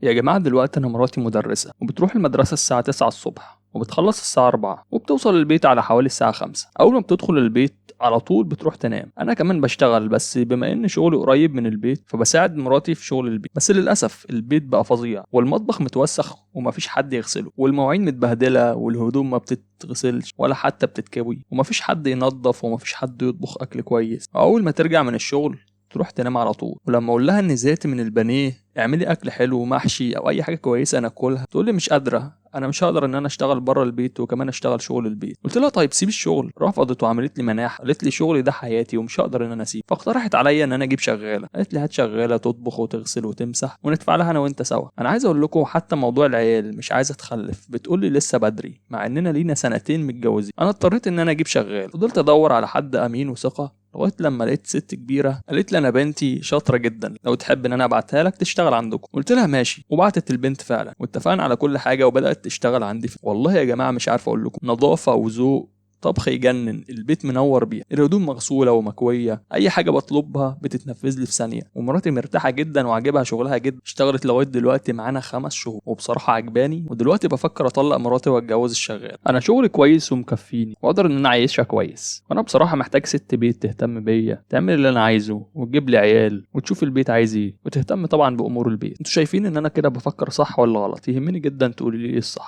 يا جماعة دلوقتي أنا مراتي مدرسة وبتروح المدرسة الساعة 9 الصبح وبتخلص الساعة 4 وبتوصل البيت على حوالي الساعة 5. أول ما بتدخل البيت على طول بتروح تنام. أنا كمان بشتغل، بس بما إن شغلي قريب من البيت فبساعد مراتي في شغل البيت، بس للأسف البيت بقى فظيع والمطبخ متوسخ ومفيش حد يغسله، والمواعين متبهدلة والهدوم ما بتتغسلش ولا حتى بتتكوي، ومفيش حد ينظف ومفيش حد يطبخ أكل كويس. أول ما ترجع من الشغل تروح تنام على طول، ولما اقول لها اني زهقت من البانيه اعملي اكل حلو محشي او اي حاجة كويسة انا اكلها، تقول لي مش قادرة، انا مش هقدر ان انا اشتغل بره البيت وكمان اشتغل شغل البيت. قلت لها طيب سيب الشغل، رفضت وعملت لي مناحه، قالت لي شغلي ده حياتي ومش هقدر ان انا اسيب. فاقترحت عليا ان انا اجيب شغالة، قالت لي هات شغالة تطبخ وتغسل وتمسح وندفع لها انا وانت سوا. انا عايز اقول لكم حتى موضوع العيال مش عايزه اتخلف، بتقول لي لسه بدري مع اننا لينا سنتين متجوزين. انا اضطريت ان انا اجيب شغال، فضلت ادور على حد امين وثقه لغاية لما لقيت ست كبيرة قالت لي انا بنتي شاطرة جدا، لو تحب ان انا ابعتها لك تشتغل عندكم. قلت لها ماشي، وبعتت البنت فعلا واتفقنا على كل حاجة وبدات تشتغل عندي. والله يا جماعة مش عارف اقول لكم، نظافة وذوق، طبخ يجنن، البيت منور بيها، الهدوم مغسوله ومكويه، اي حاجة بطلبها بتتنفذ لي في ثانية، ومراتي مرتاحة جدا وعاجبها شغلها جدا. اشتغلت لغاية دلوقتي معانا 5 شهور وبصراحة عجباني، ودلوقتي بفكر اطلق مراتي واتجوز الشغال. انا شغلي كويس ومكفيني واقدر ان انا اعيشها كويس، وانا بصراحة محتاج ست بيت تهتم بيا، تعمل اللي انا عايزه وتجيب لي عيال وتشوف البيت عايز ايه وتهتم طبعا بامور البيت. انتوا شايفين ان انا كده بفكر صح ولا غلط؟ يهمني جدا تقولي لي ايه الصح.